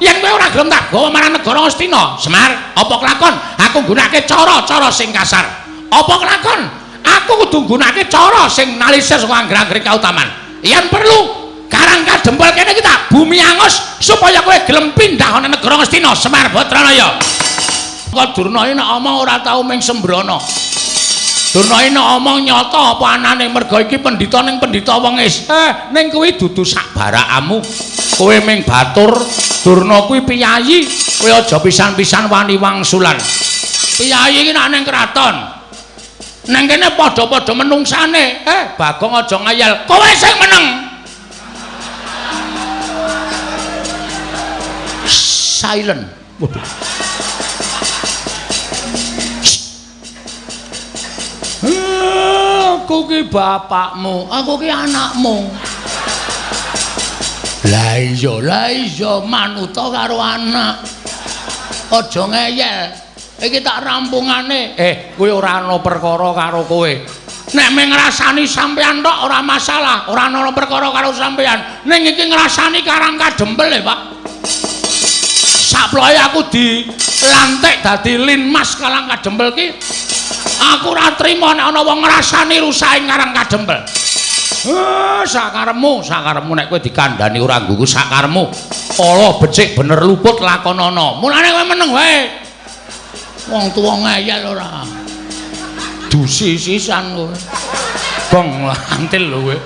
Yen kowe ora gelem tak gawa marang negara Ngastina, Semar, apa kelakon aku nggunakake cara-cara sing kasar? Apa kelakon aku kudu nggunakake cara sing nalisir saka angger-anggere kautaman? Yen perlu Karang Kadempel kene iki tak bumi angus supaya kowe gelem pindah ana negara Ngastina, Semar Badranaya. Kok Durna iki nek omong ora tau ming sembrono. Durna iki nek omong nyata apa anane merga iki pendhita ning pendhita wengis. Ning kuwi dudu sak barakamu. Kowe ming batur, Durna kuwi piyayi, kowe aja pisan-pisan wani wangsulan. Piyayi iki nek ning kraton. Nang kene padha-padha menungsane. Bagong aja ngayal. Kowe sing meneng. Silent. Waduh. Aku ki bapakmu, aku ki anakmu. Lah iya manuta karo anak. Aja ngeyel. Iki tak rampungane. Kowe ora ana perkara karo kowe. Nek mung ngrasani sampean tok ora masalah, ora ana perkara karo sampean. Ning iki ngrasani Karang Kadempel e, Pak. Saploe aku dilantik dadi Linmas Karang Kadempel ki. Aku ora trima nek ana wong ngrasani rusake Karang Kadempel. Sakaremu, sakaremu nek kowe dikandhani ora nggugu sakaremu. Ala becik bener luput lakonana. Mulane kowe meneng wae. Wong tuwa ngeyel ora. Dusi sisan kowe. Bong antil lho kowe.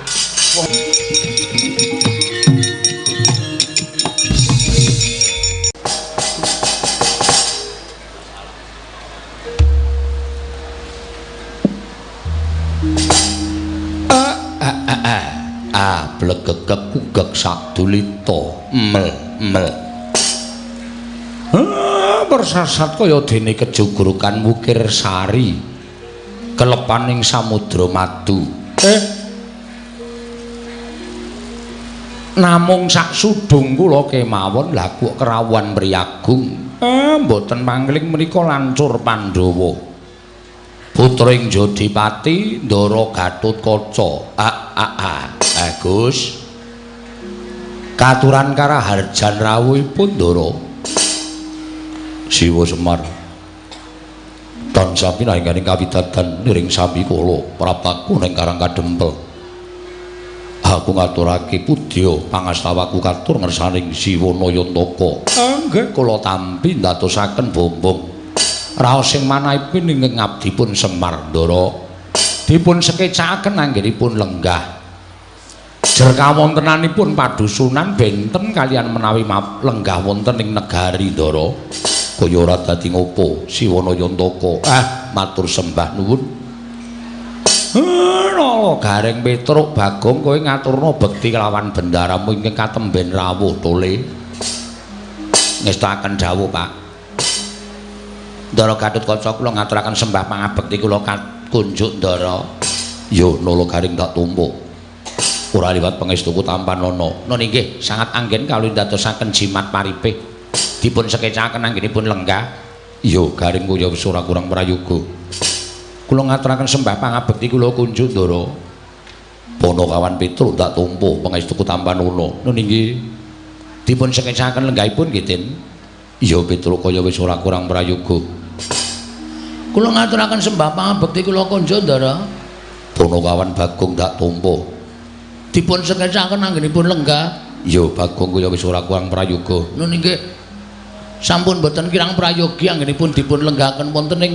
Blegegeg kugeg sadulita mel mel. Persasat kaya dene kejugrukan wukir sari kelepaning samudra madu. Namung sak sudung kula kemawon lha kok kerawuhan mriyagung. Mboten mangling menika lancur Pandhawa. Putra ing Jodipati Ndara Gatotkaca. Gus. Katuran karaharjan rawuhipun Ndara. Siwa Semar. Tansah pinanggih kawidadan niring sami kula prapaku ning Karang Kadempel. Aku ngaturake pudya pangastawaku katur ngersaning Siwa Nayantaka. Nggih kula tampi ndadosaken bombong. Raos sing manahipun ingkang ngabdipun Semar Ndara dipun sekecakaken anggenipun lenggah. Jer kawontenanipun padusunan benten kalian menawi lenggah wonten ing negari Ndara. Kaya ora dadi ngopo Siwa Nayantaka. Matur sembah nuwun. Nala Gareng Petruk Bagong kowe ngaturna bekti kelawan bendaramu ingkang katemben rawuh tole. Ngestakaken dawuh, Pak. Ndara Gatotkaca kula ngaturaken sembah pangabekti kula kunjuk Ndara. Yo Nala Gareng tak tumpa. Ora liwat pangestuku tampanana. Nun inggih sangat anggen kawula ndadosaken jimat paripih. Dipun sekecaken anggenipun lenggah. Yo Gareng kaya wis ora kurang prayoga. Kula ngaturaken sembah pangabekti kula kunjuk Ndara. Panakawan Petruk tak tumpa pangestuku tampanana. Nun inggih dipun sekecaken lenggahipun nggih Den. Iya Petruk kaya wis ora kurang prayoga. Kula ngaturaken sembah pangabekti kula kunjuk Ndara. Panakawan Bagong tak tampa. Dipun sekecaken anggenipun lenggah. Iya Bagong kaya wis ora kurang prayoga. Nun inggih sampun boten kirang prayogi anggenipun dipun lenggahaken wonten ing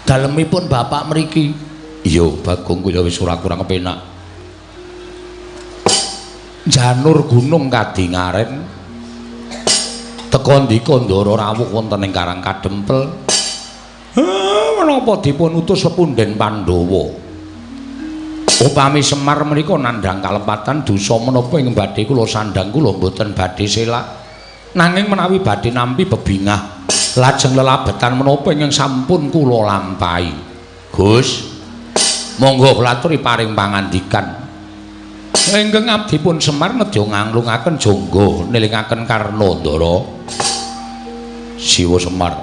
dalemipun bapak mriki. Iya Bagong kaya wis ora kurang kepenak. Janur gunung kadingaren teka ndika Ndara rawuh wonten ing Karang Kadempel. Menapa dipun utus pepunden Pandhawa? Upami Semar menika nandhang kalepatan dosa menapa ing badhe kula sandhang kula mboten badhe selak. Nanging menawi badhe nampi bebingah lajeng lelabetan menapa ingkang sampun kula lampahi. Gus, monggo kula aturi paring pangandikan. Ingkang abdipun Semar nedya nganglungaken jangga nelingaken Karna Ndara. Siwa Semar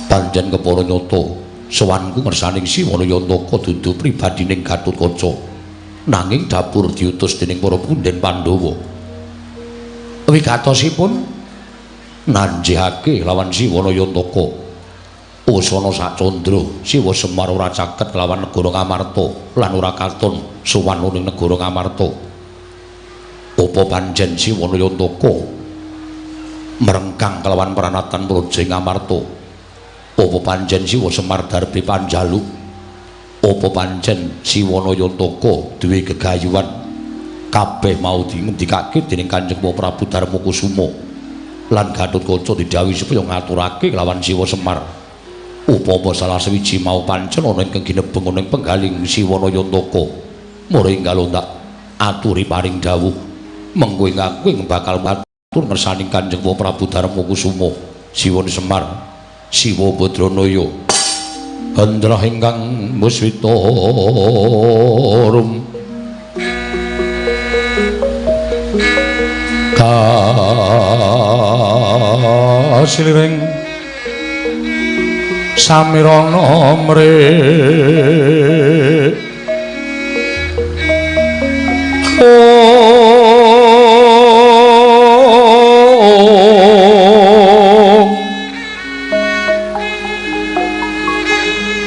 pancen kepara nyata sowanku ngersaning Siwa Nayantaka dudu pribadining Gatotkaca. Nanging dapur diutus dening para punden Pandhawa. Wigatosipun nanjihake lawan Siwana Yantaka. Usana sacandra Siwa Semar ora caket lawan negara Ngamarta lan ora katon sowan ning negara Ngamarta. Apa pancen Siwana Yantaka merengkang kelawan pranatan praja Ngamarta? Apa pancen Siwa Semar darbi panjaluk? Apa pancen Siwana Yantaka duwe gegayuhan? Kabeh mau dingendikake dening Kanjeng Prabu Darmakusuma lan Gatotkaca didhawuhi supaya ngaturake kelawan Siwa Semar. Upama salah sawiji mau pancen ana ingkang ginebeng ana ing penggaling Siwana Yantaka, mara enggal tak aturi paring dawuh mengko ing aku ing bakal matur ngersaning Kanjeng Prabu Darmakusuma. Siwana Semar, Siwa Badranaya, hendra ingkang muswita rum kasiliring samirana mrih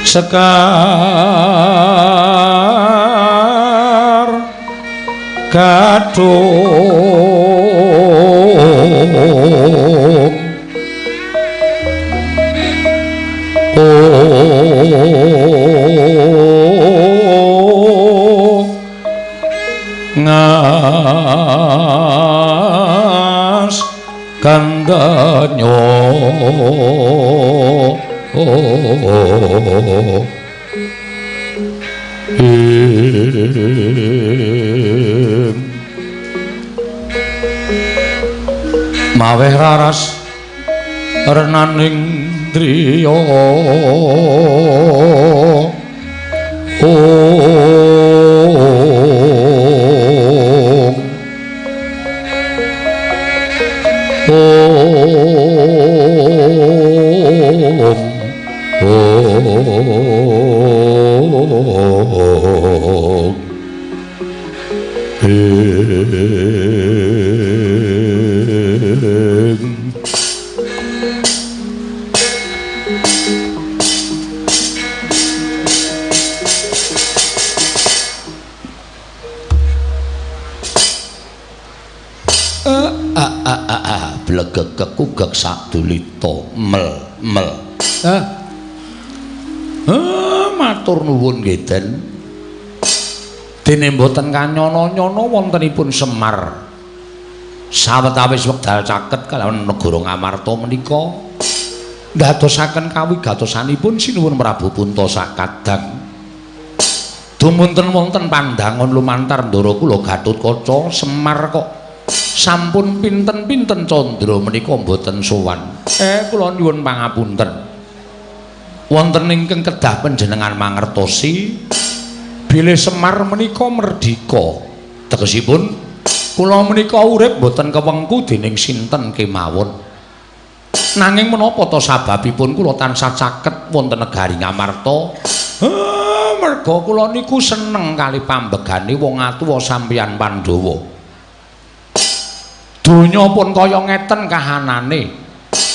sekar gadhung ngas kandanyo maweh raras renaning driya ong ong ong blegeg kekugek sadulita mel mel. Matur nuwun nggih Den. Dene mboten kanyono-nyono wontenipun Semar. Sawetawis wekdal caket kalawan negara Ngamarta menika ndadosaken kawigatosanipun Sinuwun Prabu Punta sakadang. Dumunten wonten pandangon lumantar ndara kula Gatotkaca Semar kok sampun pinten-pinten candra menika mboten sowan. Kula nyuwun pangapunten. Wonten ingkang kedah panjenengan mangertosi bilih Semar menika merdika. Tegesipun kula menika urip mboten kewengku dening sinten kemawon. Nanging menapa ta sababipun kula tansah caket wonten negari Ngamarta? Merga kula niku seneng kali pambegane wong atuwa sampeyan Pandhawa. Donya pun kaya ngeten kahanane.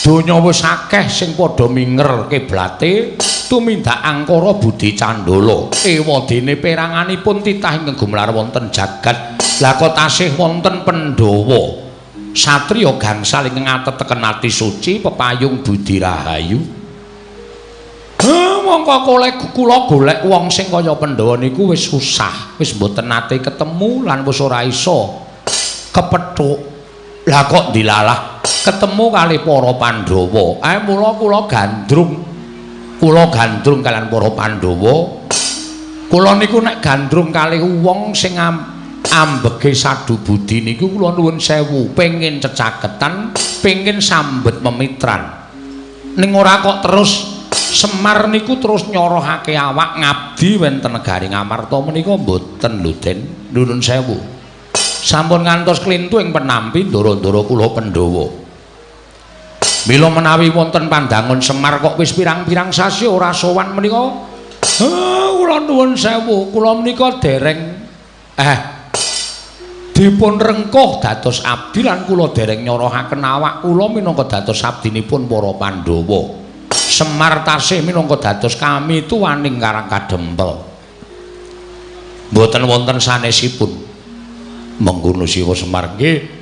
Donya wis akeh sing padha minger kiblate tumindak angkara budi candala. Ewadene peranganipun titah ingkang gumelar wonten jagat. Lah kok tasih wonten Pandhawa satriya gangsal ingkang ateteken ati suci pepayung budi rahayu. Mongko kula golek wong sing kaya Pandhawa niku wis susah, wis mboten nate ketemu lan wis ora iso kepethuk. Lah kok dilalah ketemu kali para Pandhawa. Mula kula gandrung. Kula gandrung kalian para Pandhawa. Kula niku nek gandrung kali wong sing ambege sadu budi niku kula nuwun sewu, pengin cecaketan, pengin sambet memitran. Ning ora kok terus Semar niku terus nyorohake awak ngabdi wonten negari Ngamarta menika mboten lho Den. Nuwun sewu. Sampun ngantos klintu ing penampi ndara-ndara kula Pandhawa. Mila menawi wonten pandangon Semar kok wis pirang-pirang sasi ora sowan menika, kula nuwun sewu, kula menika dereng Dipun rengkuh dados abdi lan kula dereng nyorohaken awak kula minangka dados abdinipun para Pandhawa. Semar tasih minangka dados kami tuwaning Karang Kadempel. Mboten wonten sanesipun. Mengkono Siwa Semar nggih.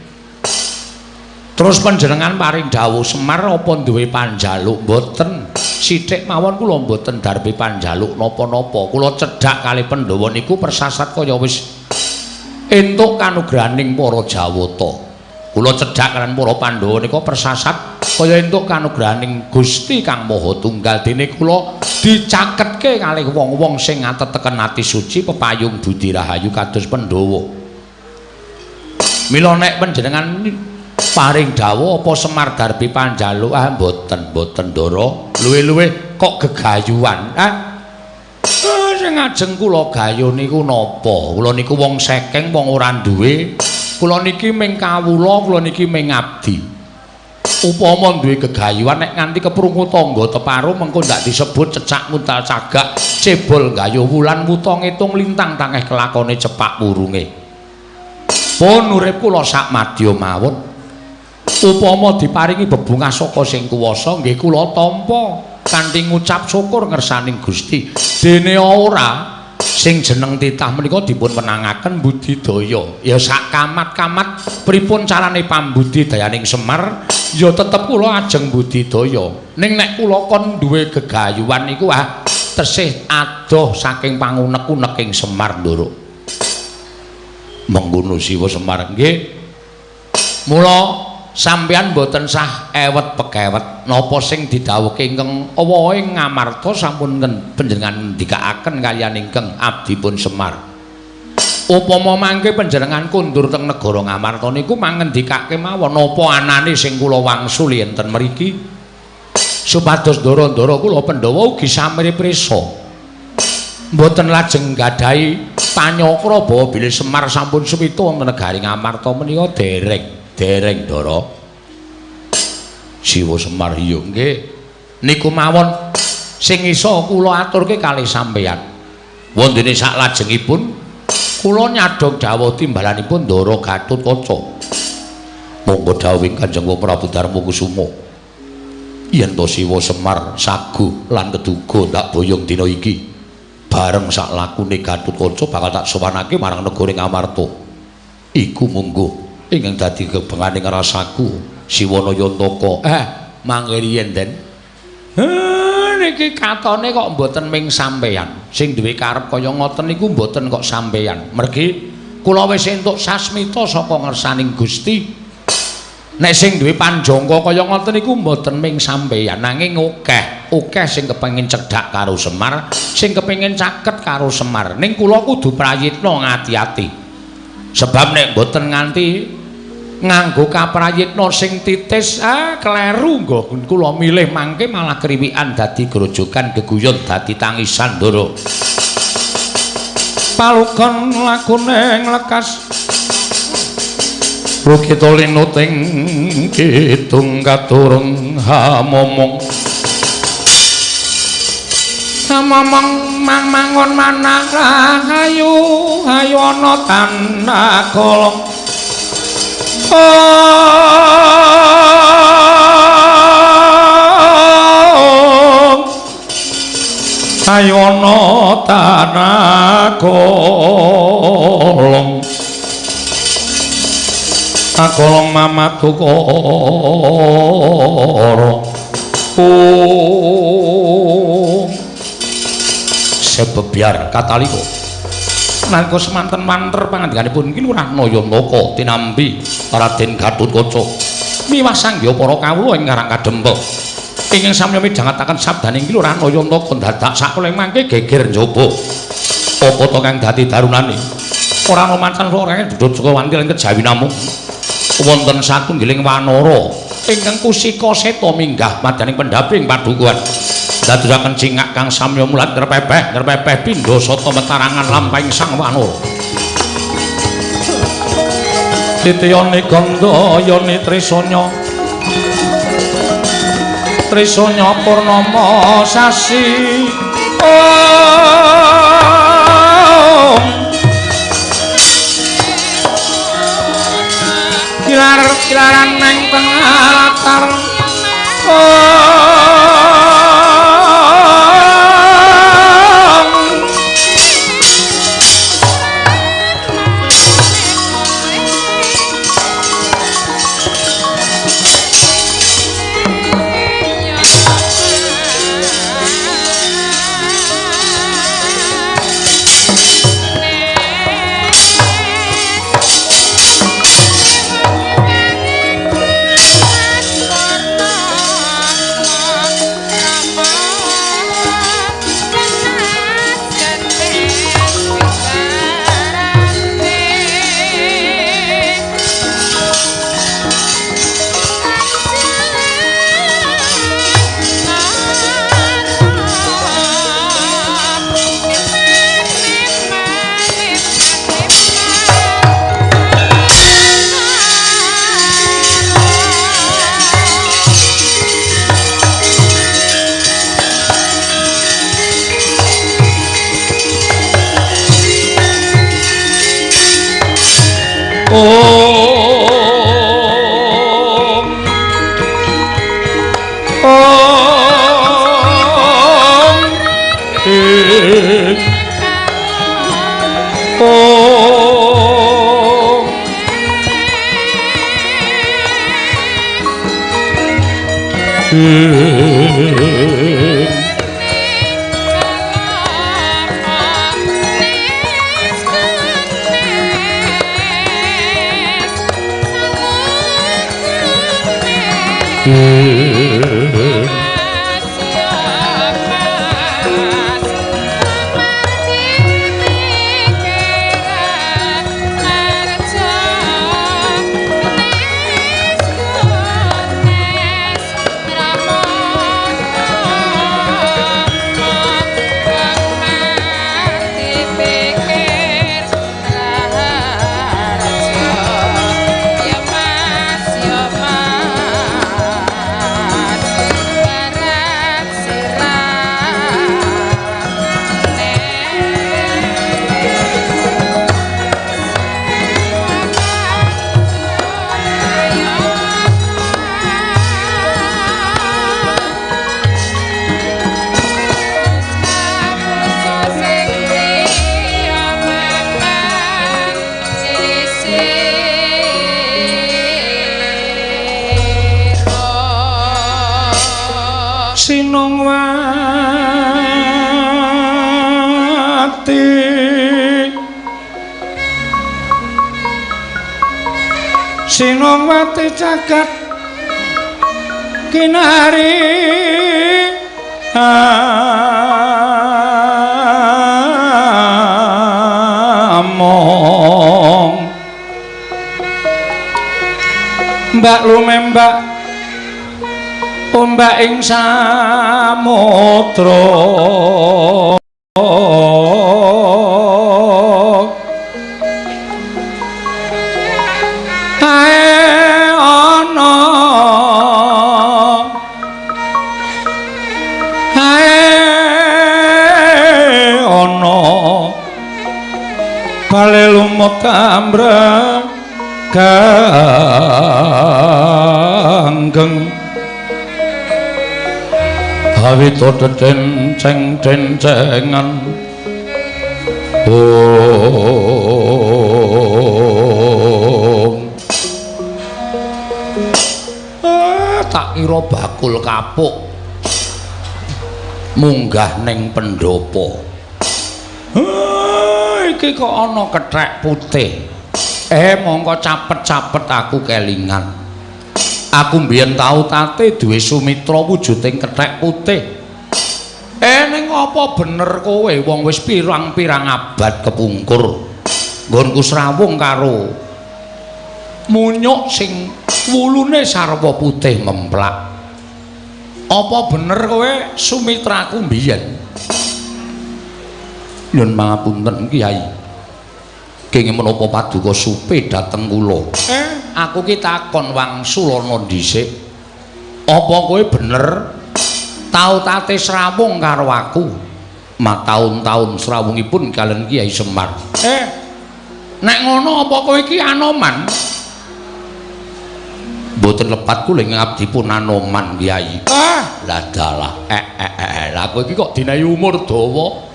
Terus panjenengan paring dawuh Semar apa duwe panjaluk? Mboten. Sithik mawon kula mboten darbi panjaluk napa-napa. Kula cedhak kali Pandhawa niku persasat kaya wis entuk kanugrahaning para Jawata. Kula cedhak kalian para Pandhawa nika persasat kaya entuk kanugrahaning Gusti Kang Maha Tunggal. Dene kula dicaketke kalih wong-wong sing ngateteken ati suci pepayung budi rahayu kados Pandhawa. Mila nek panjenengan paring dawuh apa Semar darbi panjaluk? Ah mboten, mboten Ndara. Luwih-luwih kok gegayuhan. Ah sing ajeng kula gayuh niku napa? Kula niku wong sekeng, wong ora duwe. Kula niki ming kawula, kula niki ming abdi. Upama duwe gegayuhan nek nganti keprungu tangga teparo mengko ndak disebut cecak muntal cagak, cebol gayuh wulan wuta ngitung lintang tangeh kelakone cepak wurunge. Pun urip kula sak madya mawon. Upama diparingi bebungah saka sing kuwasa nggih kula tampa kanthi ngucap syukur ngersaning Gusti. Dene ora sing jeneng titah menika dipun wenangaken budidaya. Ya sak kamat-kamat pripun carane pambudidayaning Semar ya tetep kula ajeng budidaya. Ning nek kula kon duwe gegayuhan niku ah tesih adoh saking pangunek-uneking Semar Ndara. Mengkono Siwa Semar nggih. Mula sampeyan mboten sah ewet pekewet napa sing didhawuhke ingkang awahe Ngamarta sampun panjenengan ngendikaaken kaliyan ingkang abdipun Semar. Upama mangke panjenengan kundur teng negara Ngamarta niku mangendikake mawon napa anane sing kula wangsuli enten mriki supados ndara-ndara kula Pandhawa ugi samri prisa. Mboten lajeng gadahi panyakra bawa bilih Semar sampun suwita wonten negari Ngamarta menika dereng. Dereng Ndara. Siwa Semar iya nggih. Niku mawon sing iso kula aturke kalih sampeyan. Wondene saklajengipun kula nyadhong dawuh timbalanipun Ndara Gatotkaca. Monggo dawuhing Kanjeng Prabu Darmakusuma. Yen to Siwa Semar sagu lan keduga ndak boyong dina iki bareng sak lakune Gatotkaca bakal tak sowanake marang negara Ngamarta. Iku monggo ingkang dadi kebenganing rasaku Siwana Yantaka. Mangke riyen Den. Niki katone kok mboten ming sampeyan. Sing duwe karep kaya ngoten niku mboten kok sampeyan. Mergi kula wis entuk sasmita saka ngersaning Gusti. Nek sing duwe panjangka kaya ngoten niku mboten ming sampeyan, nanging akeh, akeh sing kepengin cedhak karo Semar, sing kepengin caket karo Semar. Ning kula kudu prayitna ngati-ati. Sebab nek mboten nganti nganggo kaprayitna sing titis, kleru nggo kula milih mangke malah kriwikan dadi grojogan geguyon dadi tangisan Ndara. Palukon lakune nglekas Rukita linuting kidung katurung hamomong hamomong mang mangun manah rahayu hayu ana tanah kolong. Ayo ana tanah kolong akolong mamatukara sebebyar katalika nalika semanten manter pangandikanipun Ki Lurah Nayantaka tinampi Raden Gatotkaca miwah sanggya para kawula ing Karang Kadempel ingkang samya midhangetaken sabdaning Ki Lurah Nayantaka dadak sakuling mangke geger njaba apa to kang dadi darunane ora ana mancan ora dudut saka wanti lan kejawi namung wonten satunggiling wanara ingkang kusika seta minggah madyaning pendhaping padukuhan dadosaken cingak kang samya mulat ngrepepeh ngrepepeh pindha sata metarangan lampahing sang wanara titiyane gandayane trisanya trisanya purnama sasi Kilar-kilaran neng tengah latar. Sinongwati cagat kinari among mbak lumembak ombak ing samudra. Bale lumut ambreng ganggeng awito denceng dencengan. Om tak kira bakul kapuk munggah ning pendopo. Iki kok ana kethek putih. Mongko capet-capet aku kelingan. Aku mbiyen tau tate duwe sumitra wujuding kethek putih. Ning apa bener kowe wong wis pirang-pirang abad kepungkur nggonku srawung karo munyuk sing wulune sarwa putih memplak. Apa bener kowe sumitraku mbiyen? Nyun pangapunten Kyai. Kenging menapa paduka supe dhateng kula? Aku ki takon wangsulana dhisik. Apa kowe bener tau tate srawung karo aku? Mataun-taun srawungipun kalian Kyai Semar. Nek ngono apa kowe iki Anoman? Mboten lepat kula ing abdi pun Anoman Kyai. Ah, lah dalah. Lah kowe iki kok dinehi umur dawa.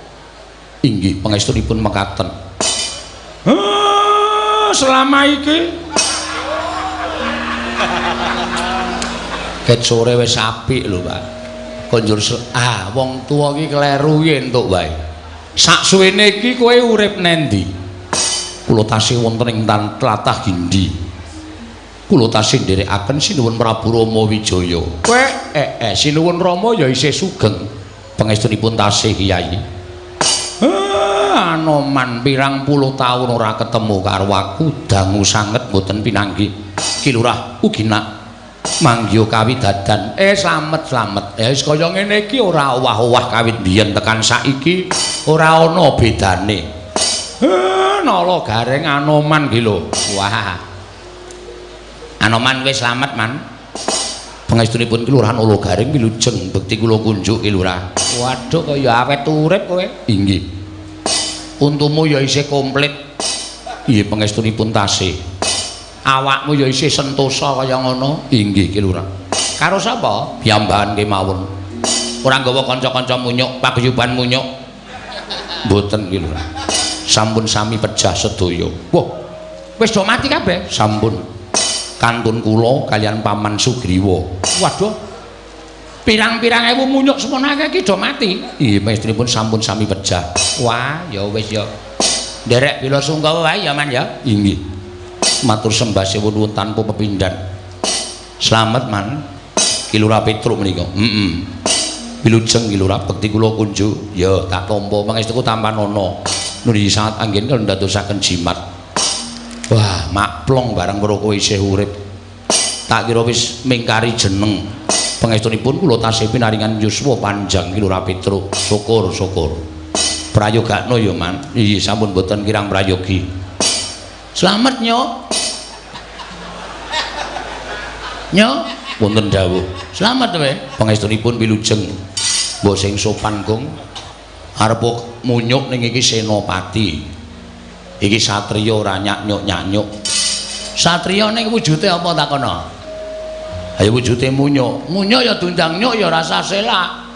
Inggih pangestunipun mekaten. Selama iki ket sore wis apik lho, Pak. Konjur wong tuwa iki kleru iki entuk wae. Sak suwene iki kowe urip nendi? Kula tasih wonten ing tlatah Gindi. Kula tasih nderekaken Sinuwun Prabu Rama Wijaya. Kowe Sinuwun Rama ya isih sugeng. Pangestunipun tasih Kyai. Anoman pirang puluh taun ora ketemu karo aku, dangu sanget mboten pinanggih. Ki Lurah ugi nak manggiha kawidadan. Slamet-slamet. Ya wis kaya ngene iki ora owah-owah kawit biyen tekan saiki ora ana bedane. Nala Gareng Anoman ki lho. Wah. Anoman wis slamet, Man. Pangestunipun Ki Lurah Nala Gareng wilujeng bekti kula kunjuk Ki Lurah. Waduh kaya awet urip kowe. Inggih. Untumu ya isih komplit. Nggih pangestunipun tasih. Awakmu ya isih sentosa kaya ngono. Inggih Ki Lurah. Karo sapa? Piyambakan kemawon. Ora nggawa kanca-kanca munyuk, paguyuban munyuk. Mboten Ki Lurah. Sampun sami pejah sedaya. Wah. Wis do mati kabeh? Sampun. Kantun kula kalian Paman Sugriwa. Waduh. Pirang-pirang ewu munyuk semono akeh iki do mati. Nggih, pangestunipun sampun sami pejah. Wah, ya wis ya. Nderek bela sungkawa wae ya, Man ya. Inggih. Matur sembah nuwun tanpa pepindhan. Slamet, Man. Ki Lurah Petruk menika. Heeh. Wilujeng Ki Lurah bekti kula kunjuk. Ya, tak tampa pangestuku tampanana. Nuli sangat anggen kula ndadosaken jimat. Wah, makplong bareng weruh kowe isih urip. Tak kira wis mingkari jeneng. Pangestunipun kula tasih pinaringan yuswa panjang Ki Lurah Petruk. Syukur, syukur. Prayogakno ya, Man. Iya, sampun boten kirang prayogi. Slamet, Nyok. Nyok, wonten dawuh. Slamet kowe. Pangestunipun wilujeng. Mbok sing sopan, Gong. Arep munyuk ning iki senopati. Iki satriya ora nyak-nyuk-nyanyuk. Satriya ning wujude apa takono? Ayo wujude munyuk. Munyuk ya diundang nyuk ya rasa selak.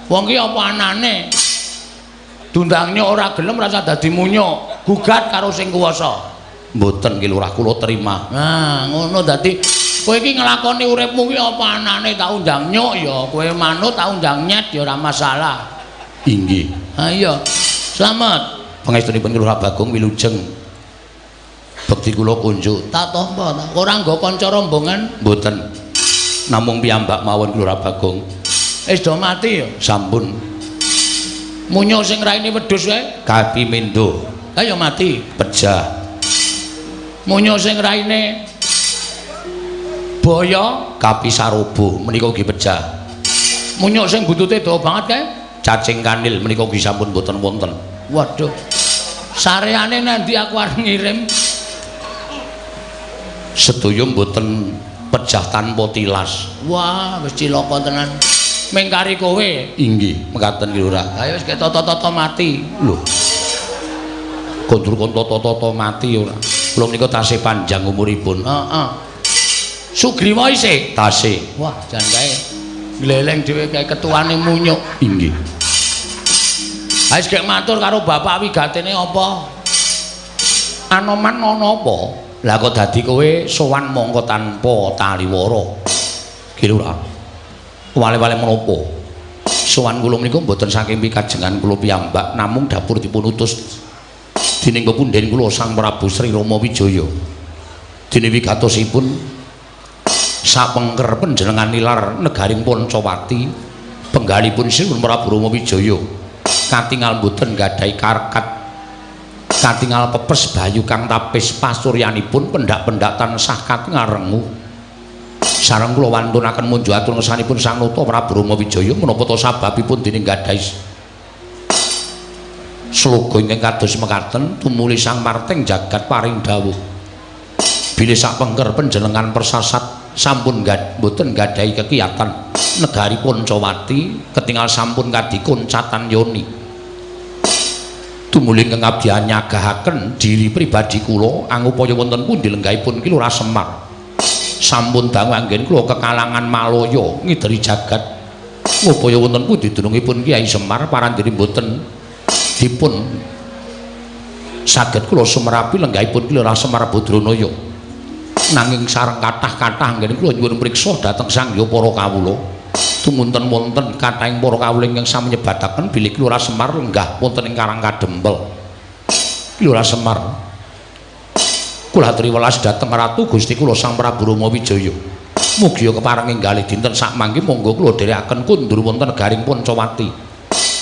Wong ki apa anane? Diundang nyuk ora gelem rasa dadi munyuk. Gugat karo sing kuwasa. Mboten Ki Lurah kula terima. Nah, ngono dadi kowe iki nglakoni uripmu ki apa anane tak undang nyuk ya kowe manut, tak undang nyet ya ora masalah. Inggih. Ha iya. Slamet. Pangestunipun Ki Lurah Bagong wilujeng. Bekti kula kunjuk. Tak tampa ta. Ora nggo kanca rombongan? Mboten. Namung piyambak mawon Ki Lurah Bagong. Wis do mati ya? Sampun. Munyuk sing raine wedhus kae? Kapi mendo. Ha ya mati. Pejah. Munyuk sing raine boyo? Kapi sarobo menika ugi pejah. Munyuk sing buntute dawa banget kae? Cacing kanil menika ugi sampun mboten wonten. Waduh. Sareane nanti aku arep ngirim. Sedaya mboten pejah tanpa tilas. Wah, wis cilaka tenan. Mengkari kowe. Inggih, mekaten Ki Lurah. Ayo wis ketata-tata mati. Lho. Kondur kon tata-tata mati ora. Kula menika tasih panjang umuripun. Heeh. Sugriwa isih tasih. Wah, jan kae gleleng dhewe kae ketuane munyuk. Inggih. Wis gek matur karo bapak wigatene apa? Anoman ana apa? Lah kok dadi kowe sowan mongko tanpa taliwara. Ki Lurah. Wale-wale menapa? Sowan kula menika mboten saking pikajengan kula piyambak namung dapur dipun utus dening pepundhen kula Sang Prabu Sri Rama Wijaya. Dene wigatosipun sapengker panjenengan nilar negaring Pancawati penggalipun Sri Prabu Rama Wijaya katingal mboten gadhahi karkat katingal pepes bayu kang tapis pasuryanipun pendak-pendak tansah katingal rengu. Sareng kula wantunaken munjuk atur ngersanipun Sang Nata Prabu Rama Wijaya menapa ta sababipun dening gadhahi sloga ingkang kados mekaten tumuli Sang Marting jagat paring dawuh bilih sapengker panjenengan persasat sampun mboten gadhahi kekiyatan negari Pancawati ketingal sampun kadikoncatan yoni. Tumuli ingkang abdi nyagahaken diri pribadi kula angupaya wonten pundi lenggahipun Ki Lurah Semar. Sampun dangu anggen kula kekalangan Malaya ngideri jagat. Ngupaya wonten pundi dunungipun Kyai Semar parandene mboten dipun saged kula sumerapi lenggahipun Ki Lurah Semar Badranaya. Nanging sareng kathah-kathah anggen kula nyuwun priksa dhateng sang hyang para kawula. Tumunten wonten kathahing para kawula ingkang sami nyebataken bilih Ki Lurah Semar lenggah wonten ing Karang Kadempel. Ki Lurah Semar kula aturi welas dhateng Ratu Gusti kula Sang Prabu Rama Wijaya. Mugia kepareng enggalih dinten sakmangke monggo kula dherekaken kundur wonten negaring Pancawati.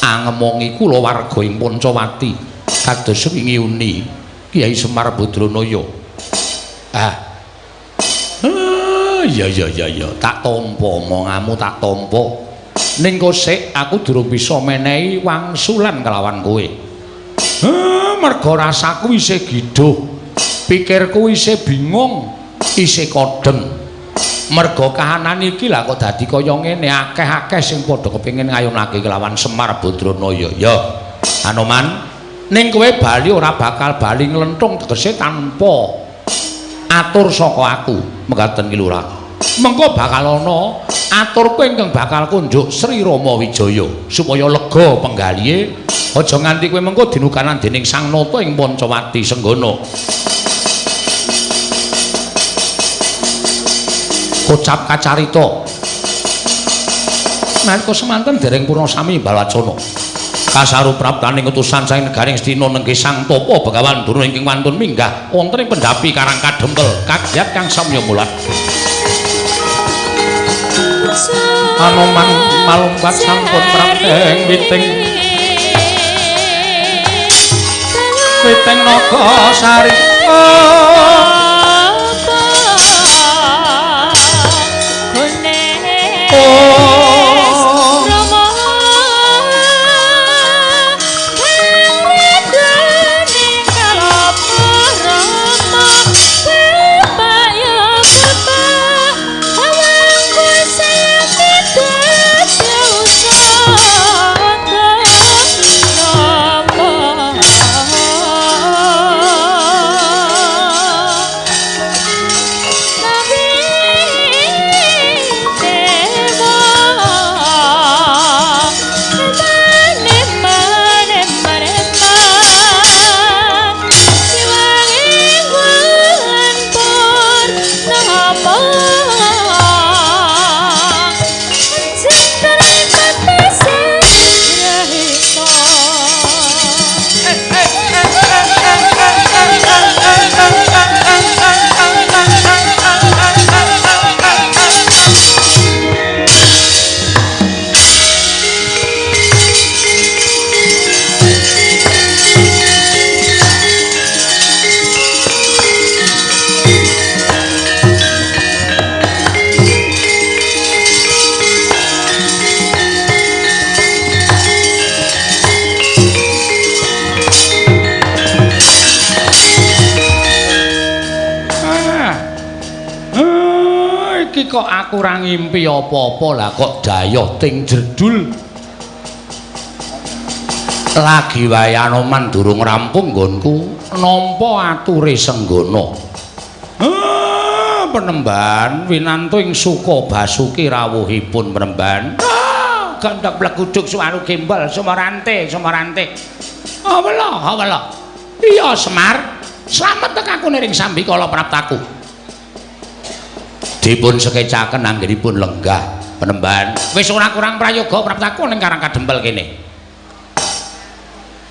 Angemongi kula warga ing Pancawati kados wingi uni Kyai Semar Badranaya. Ah. Ya ya ya ya, tak tampa omonganmu tak tampa. Ning kosek aku durung bisa menehi wangsulan kelawan kowe. Merga rasaku isih gidhuh. Pikirku isih bingung, isih kodheng. Merga kahanan iki lah kok dadi kaya ngene, akeh-akeh sing padha kepengin ngayunake kelawan Semar Badranaya. Ya, Anoman, ning kowe bali ora bakal bali nglenthung tegese tanpa atur saka aku. Mekaten Ki Lurah. Mengko bakal ana aturku ingkang bakal kunjuk Sri Rama Wijaya supaya lega penggalihe, aja nganti kowe mengko dinukanan dening Sang Nata ing Pancawati Senggana. Kocap kacarita. Nalika semanten dereng purna sami balwacana. Kasaru praptaning utusan saking negaring Astina nenggih Sang Tapa Begawan Durna ingkang wantun minggah wonten ing pendhapi Karang Kadempel kagyat kang samya mulat. Anoman malumpat sampun prapteng witing witing naga sari. Kok aku ora ngimpi apa-apa lah kok dayoh ting jerdul. Lagi wae Anoman durung rampung nggonku nampa ature Senggana. Penemban winantu ing suka basuki rawuhipun penemban. Gandhak bleguduk suwaru gembel sumarante sumarante. Awela awela. Iya Semar, slamet tekaku niring sambikala praptaku. Dipun sekecaken anggenipun lenggah penemban. Wis ora kurang prayoga praptaku ning Karang Kadempel kene.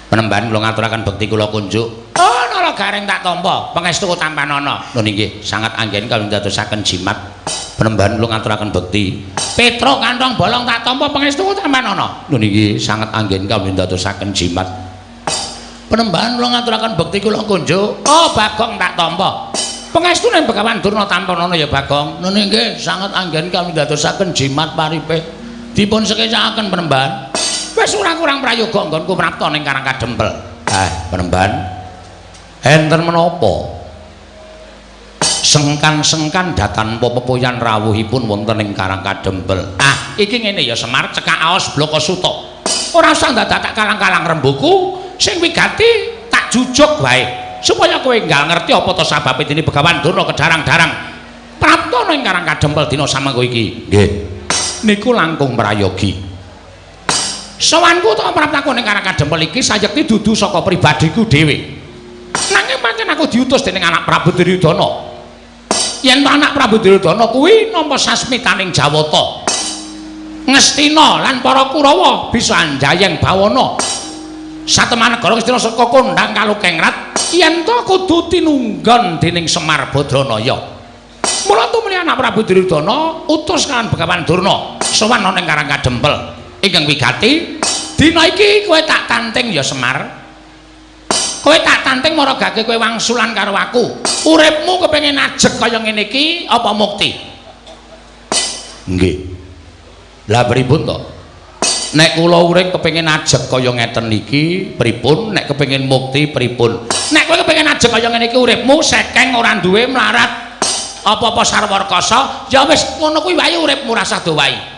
Penemban kula ngaturaken bekti kula kunjuk. Oh, nala garing tak tampa, pangestu tampanana. Nun inggih, sangat anggen kawula ndadosaken jimat. Penemban kula ngaturaken bekti. Petro kantong bolong tak tampa, pangestu tampanana. Nun inggih, sangat anggen kawula ndadosaken jimat. Penemban kula ngaturaken bekti kula kunjuk. Oh, Bagong tak tampa. Pangestune Begawan Durna tampanana ya Bagong. Nun inggih, sangat anggen kami ndadosaken jimat paripe. Dipun sekecaken penemban. Wis ora kurang prayoga nggonku prapta ning Karang Kadempel. Ah, penemban. Enten menapa? Sengkan-sengkan datanpa pepoyan rawuhipun wonten ing Karang Kadempel. Ah, iki ngene ya Semar, cekak aos blaka suta. Ora usah dadak tak kalang-kalang rembuku, sing wigati tak jujuk wae. Supaya kowe enggal ngerti apa to sababe dene Begawan Durna kedarang-darang Prapta ana ing Karang Kadempel dina samangko iki. Nggih. Niku langkung prayogi. Sowanku utawa praptaku ning Karang Kadempel iki sayekti dudu saka pribadiku dhewe. Nanging pancen aku diutus dening anak Prabu Duryudana. Yen to anak Prabu Duryudana kuwi nampa sasmitaning Jawata. Ngastina lan para Kurawa bisa anjayeng bawana. Satemah negara Ngastina saka kondhang kalukengrat yen to kudu tinunggon dening Semar Badranaya. Mula tumuli anak Prabu Duryudana utus kalawan Begawan Durna sowan ana ing Karang Kadempel ingkang wigati, dina iki kowe tak tanting ya Semar. Kowe tak tanting maragake kowe wangsulan karo aku. Uripmu kepengin ajeg kaya ngene iki apa mukti? Nggih. Lah pripun to? Nek kula urip kepengin ajeg kaya ngeten iki pripun? Nek kepengin mukti pripun? Nek kowe kepengin ajeg kaya ngene iki uripmu sekeng ora duwe mlarat apa-apa sarwa rekasa, ya wis ngono kuwi wae uripmu rasah dowahi.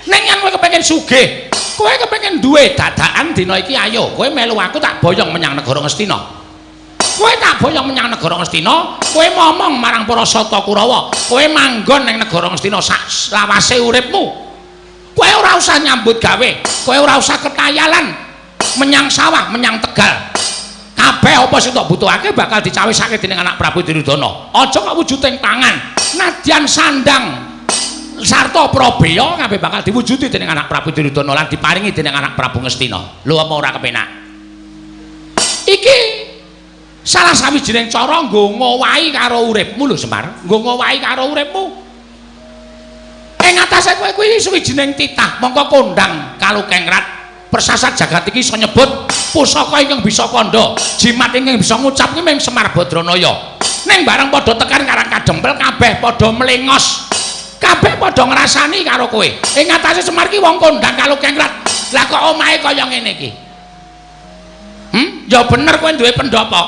Ning yen kowe kepengin sugih, kowe kepengin duwe dadakan dina iki ayo kowe melu aku tak boyong menyang negara Ngastina. Kowe tak boyong menyang negara Ngastina, kowe momong marang para Sata Kurawa, kowe manggon ning negara Ngastina sak lawase uripmu. Kowe ora usah nyambut gawe, kowe ora usah ketayalan menyang sawah, menyang tegal. Kabeh apa sing tok butuhake bakal dicawisake dening anak Prabu Duryudana. Aja kok wujuding pangan, nadyan sandang sarta prabeya kabeh bakal diwujudi dening anak Prabu Duryudana lan diparingi dening anak Prabu Ngastina. Lho apa ora kepenak? Iki salah sawijining cara nggo ngowahi karo uripmu lho Semar, nggo ngowahi karo uripmu. Ing atase kowe kuwi sawijining titah mongko kondhang kalukengrat persasat jagat iki iso nyebut pusaka ingkang bisa kandha, jimat ingkang bisa ngucap kuwi mung Semar Badranaya. Ning bareng padha tekan Karang Kadempel kabeh padha mlengos. Kabeh padha ngrasani karo kowe. Ing atase Semar ki wong kondhang kalukengrat. Lah kok omahe kaya ngene iki? Ya bener kowe duwe pendopo.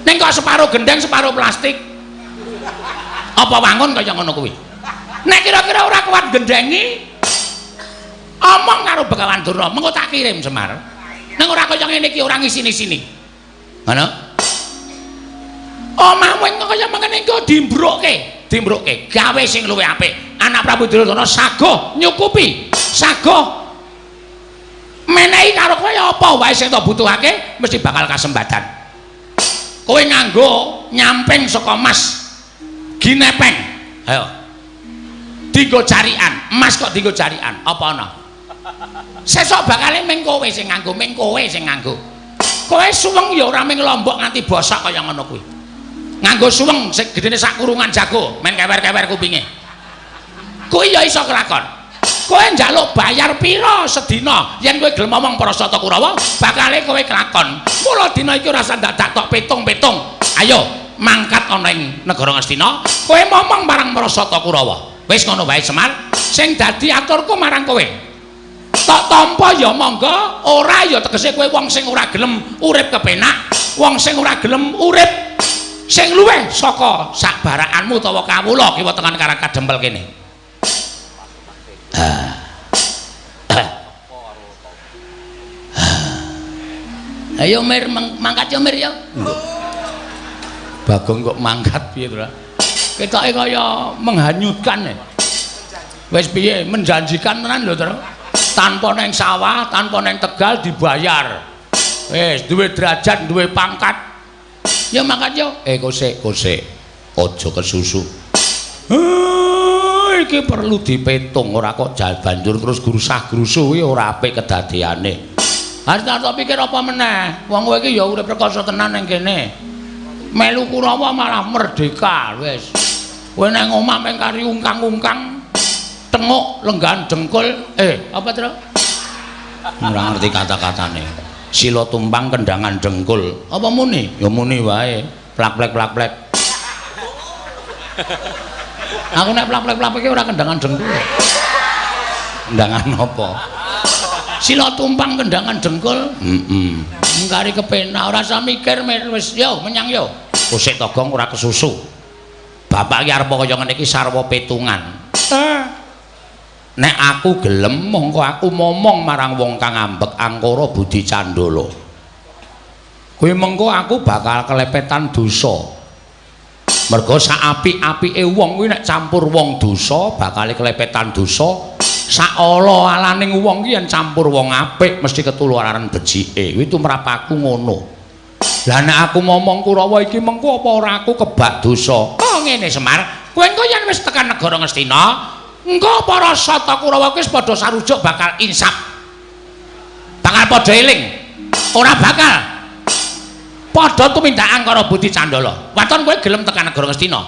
Ning kok separo gendeng, separo plastik. Apa wangun kaya ngono kuwi? Nek kira-kira ora kuat gendengi, omong karo Begawan Durna, mengko tak kirim Semar. Ning ora kaya ngene iki, ora ngisini-sini. Ngono? Omahmu kaya mengene iki dimbrukke, dimbrukke, gawe sing luwih apik. Anak Prabu Duryudana saguh nyukupi, saguh menehi karo kowe apa wae sing tok butuhake mesti bakal kasembadan. Kowe nganggo nyamping saka mas ginepeng. Ayo. Dinggo jarian, emas kok dinggo jarian, apa ana? Sesuk bakale ming kowe sing nganggo, ming kowe sing nganggo. Kowe suweng ya ora ming lombok nganti bosok kaya ngono kuwi. Nganggo suweng sing gedene sak kurungan jago, men kewer-kewer kupinge. Kuwi ya iso kelakon. Kowe njaluk bayar pira sedina yen kowe gelem ngomong para Sata Kurawa, bakale kowe kelakon. Mula dina iki ora usah dadak tok pitung-pitung. Ayo mangkat ana ing negara Ngastina, kowe momong marang para Sata Kurawa. Wis ngono wae Semar, sing dadi aturku marang kowe. Tok tampa ya monggo, ora ya tegese kowe wong sing ora gelem urip kepenak, wong sing ora gelem urip sing luwih saka sak barakanmu utawa kawula kiwa tengen Karang Kadempel kene. Ayo Mir, mangkat yo Mir yo. Bagong kok mangkat piye to? Ketoke kaya menghanyutkan. Wis piye menjanjikan tenan lho, Tru. Tanpa neng sawah, tanpa neng tegal dibayar. Wis duwe derajat, duwe pangkat. Ya mangkat yo. Kosek, kosek. Aja kesusu. Iki perlu dipetung, ora kok banjur terus grusah-grusuh kuwi ora apik kedadeane. Harus tak pikir apa meneh? Wong kowe iki ya urip rekoso tenan ning kene. Melu Kurawa malah merdeka wis. Kowe nang omah mung kari ungkang-ungkang, tenguk lenggahan dengkul, apa Tru? Ora ngerti kata-katane. Sila tumpang kendangan dengkul. Apa muni? Ya muni wae. Plak-plek plak-plek. Aku nek plak-plek plak-plek ora kendangan dengkul. Kendangan apa? Sila tumpang kendangan dengkul. Heeh. Ngkari kepenak ora usah mikir wis yo menyang yo. Kusik Togong ora kesusu. Bapak iki arep kaya ngene iki sarwa petungan. Nek aku gelem mongko aku momong marang wong kang ambek angkara budi candala. Kuwi mengko aku bakal kelepetan dosa. Merga sak apik-apike wong kuwi nek campur wong dosa bakal kelepetan dosa. Sak ala-alaning wong ki yen campur wong apik mesti ketularan becike. Kuwi tumrap aku ngono. Lah nek aku momong Kurawa iki mengko apa ora aku kebak dosa? Oh ngene Semar, kowe engko yen wis tekan negara Ngastina, engko para Sata Kurawa kuwi wis padha sarujuk bakal insaf. Bakal padha eling. Ora bakal padha tumindak angkara budi candala. Waton kowe gelem tekan negara Ngastina.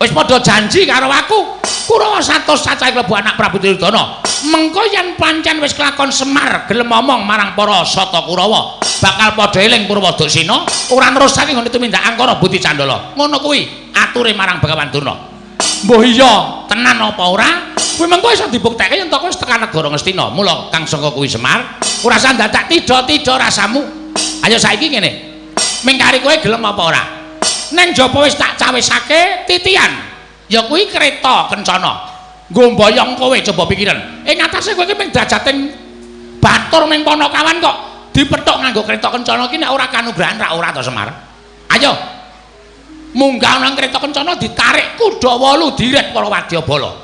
Wis padha janji karo aku. Kurawa 100 cacahe klebu anak Prabu Duryudana. Mengko yen pancen wis kelakon Semar gelem omong marang para Sata Kurawa, bakal padha eling Purwodaksina, ora nerusake nggone tumindak angkara budi candala. Ngono kuwi ature marang Begawan Durna. Mbuh iya tenan apa ora? Kuwi mengko iso dibuktekke yen to kowe wis tekan negara Ngastina. Mula kang sangka kuwi Semar, ora usah dadak tidha-tidha rasamu. Ayo saiki ngene. Mingkari kowe gelem apa ora? Neng jaba wis tak cawisake titian. Ya kuwi kereta kencana. Nggo mboyong kowe coba pikiran. Ing atase kowe iki mung drajating batur ming Panakawan kok dipethuk nganggo kereta kencana iki nek ora kanugrahan ra ora to Semar. Ayo. Munggah nang kereta kencana ditarik kuda 8 diret para wadyabala.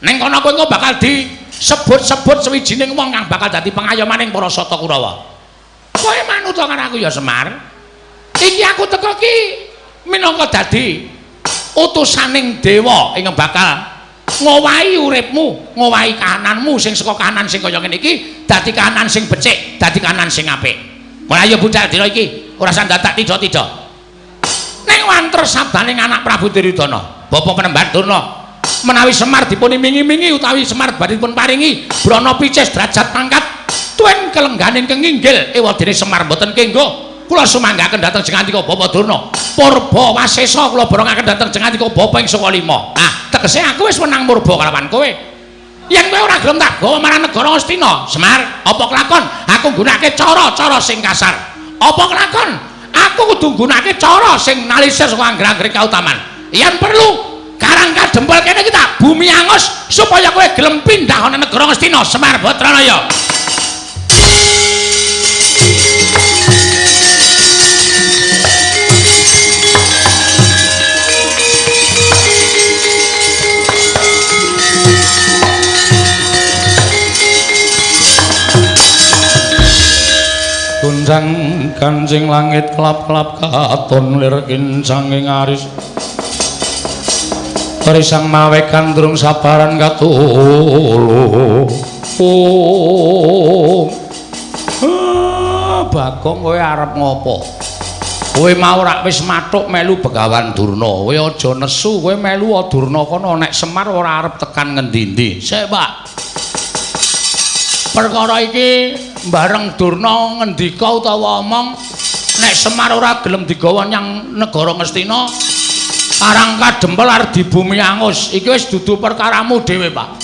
Ning kono kowe engko bakal disebut-sebut sewijining wong kang bakal dadi pengayomaning para Sata Kurawa. Kowe manut karo aku ya Semar. Iki aku teko ki minangka dadi utusaning dewa ingkang bakal ngowahi uripmu, ngowahi kahananmu sing saka kahanan sing kaya ngene iki dadi kahanan sing becik, dadi kahanan sing apik. Mulai ayo budal dina iki, ora usah dadak tidha-tidha. Ning wanter sabdaning anak Prabu Duryudana, Bapak Penemban Durna, menawi Semar dipun imingi-imingi utawi Semar badhe dipun paringi brana picis derajat pangkat tuen kelengganing kenginggil ewadene Semar mboten kenggo. Kula sumanggaken dhateng jengantika Bapak Durna. Purba wasesa kula borongaken dhateng jengantika Bapak ing saka lima. Ah, tegese aku wis wenang murba kalawan kowe. Yen kowe ora gelem tak gawa marang negara Ngastina, Semar, apa kelakon aku nggunakake cara-cara sing kasar? Apa kelakon aku kudu nggunakake cara sing nalisir saka angger-anggere kautaman? Yen perlu Karang Kadempel kene iki tak bumi angus supaya kowe gelem pindah ana negara Ngastina, Semar Batranaya. Gunjang kancing langit kelap-kelap katon lir kincang ing aris risang mawe gandrung sabaran katulu. Oh. Bagong kowe arep ngopo? Kowe mau rak wis mathuk melu Begawan Durna. Kowe aja nesu, kowe melu Durna kono nek Semar ora arep tekan ngendi-endi. Sik, Pak. Perkara iki bareng Durna ngendika utawa omong nek Semar ora gelem digawa nyang negara Ngastina, Karang Kadempel arep dibumi angus. Iki wis dudu perkaramu dhewe, Pak.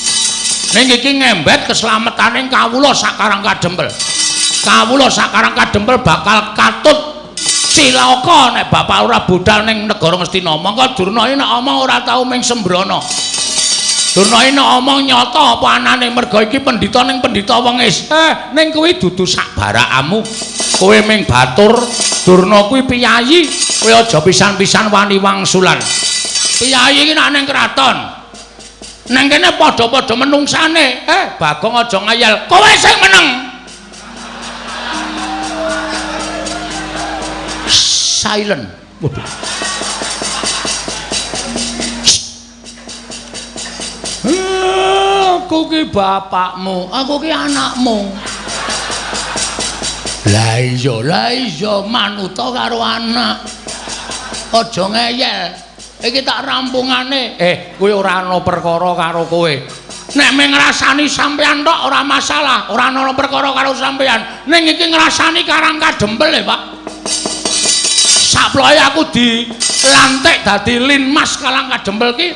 Ning iki ngembet keslametane kawula sak Karang Kadempel. Kawula sak Karang Kadempel bakal katut cilaka nek bapak ora budal ning negara Ngastina. Mongko Durna iki nek omong ora tau ming sembrono. Durna iki nek omong nyata apa anane merga iki pendhita ning pendhita wengis. Ning kuwi dudu sak barakamu. Kowe ming batur, Durna kuwi piyayi. Kowe aja pisan-pisan wani wangsulan. Piyayi iki nek ning kraton. Neng kene padha-padha menungsane. Bagong aja ngayal. Kowe sing meneng. Silent. Waduh. Aku ki bapakmu, aku ki anakmu. Lah iya manuta karo anak. Aja ngeyel. Iki tak rampungane. Kowe ora ana perkara karo kowe. Nek mung ngrasani sampean tok ora masalah, ora ana perkara karo sampean. Ning iki ngrasani Karang Kadempel e, Pak. Saploe aku dilantik dadi Linmas Karang Kadempel ki.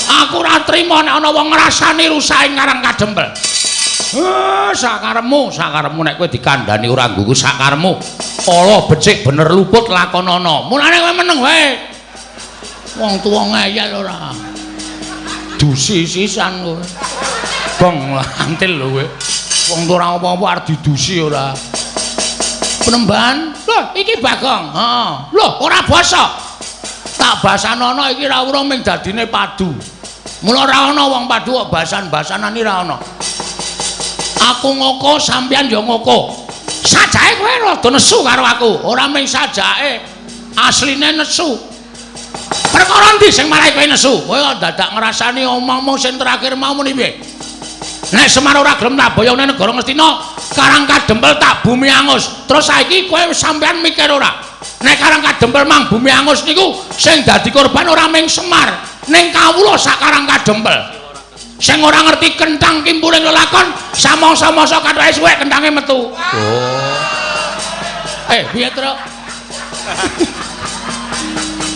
Aku ora trima nek ana wong ngrasani rusake Karang Kadempel. Sakaremu, sakaremu nek kowe dikandhani ora nggugu sakaremu. Ala becik bener luput lakonana. Mulane kowe meneng wae. Wong tuwa ngeyel ora. Dusi sisan kowe. Bong lantil lho kowe. Wong tuwa ora apa-apa arep didusi ora. Penemban, lho iki Bagong. Heeh. Lho ora basa. Tak Sak basanono iki ra urung ming dadine padu. Mula ora ana wong padu kok basan-basanan iki ra ana. Aku ngoko sampeyan ya ngoko. Sajake kowe rada nesu karo aku, ora ming sajake, asline nesu. Perkara endi sing marai kowe nesu? Kowe kok dadak ngrasani omongmu sing terakhir mau muni piye? Nek Semar ora gelem tak boyong nang negara Ngastina, Karang Kadempel tak bumi angus. Terus saiki kowe sampeyan mikir ora? Nek Karang Kadempel mang bumi angus niku sing dadi korban ora ming Semar, ning kawula sak Karang Kadempel. Sing ora ngerti kenthang kimpuling lelakon, samangsa-mangsa kathoke suwek kenthange metu. Oh. Piye, Truk?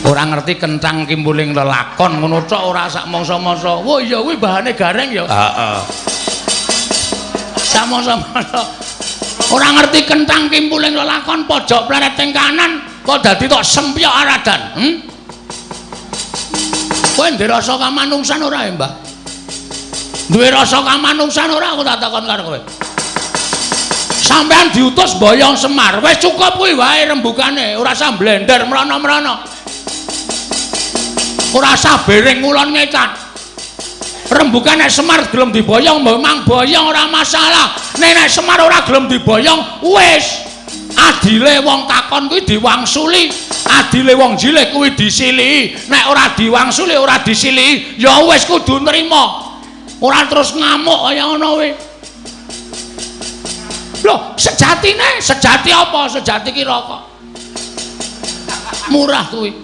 Ora ngerti kenthang kimpuling lelakon ngono tok ora sak mangsa-mangsa. Wah iya kuwi bahane gareng ya. Heeh. Samangsa-mangsa ora ngerti kenthang kimpuling lelakon pojok pleret ing kanan kok dadi tok sempyok aradan. Hmm? Kowe ndek rasa kamanungsan ora ya, Mbah? Duwe rasa kamanungsan ora aku tak takon karo kowe. Sampeyan diutus boyong Semar, wis cukup kuwi wae rembugane, ora usah blender mrono-mrono. Ora usah bering ngulon ngecan. Rembugan nek Semar gelem diboyong, memang boyong ora masalah. Nek Semar ora gelem diboyong, wis. Adile wong takon kuwi diwangsuli, adile wong jilih kuwi disilihi. Nek ora diwangsuli, ora disilihi, ya wis kudu nrima. Ora terus ngamuk kaya ngono kuwi. Loh, sejatine, sejati apa? Sejati ki rokok. Murah kuwi.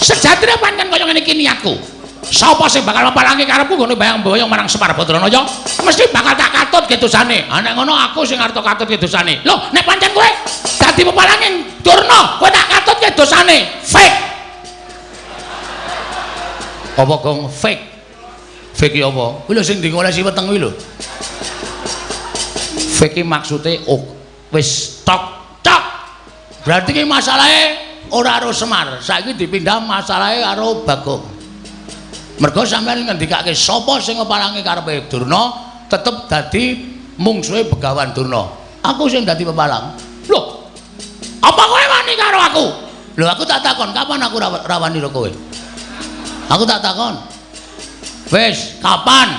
Sejatine pancen kaya ngene iki niatku. Sapa sing bakal mapalangi karepku nggone bayang-boyong marang Semar Badranaya, mesti bakal tak katut ke dosane. Ha nek ngono aku sing arep katut ke dosane. Loh, nek pancen kowe dadi pepalange Durna, kowe tak katut ke dosane. Fake. Apa gong fake? Fake ki apa? Kuwi lho sing digolesi weteng kuwi lho. Fake ki maksude wis tok tok. Berarti ki masalahe ora karo Semar, saiki dipindah masalahe karo Bagong. Mergo sampeyan ngendikake sapa sing ngepalangi karepe Durna tetep dadi mungsuhe Begawan Durna. Aku sing dadi pepalang. Lho, apa kowe wani karo aku? Lho aku tak takon, kapan aku rawani karo kowe? Aku tak takon. Wis, kapan?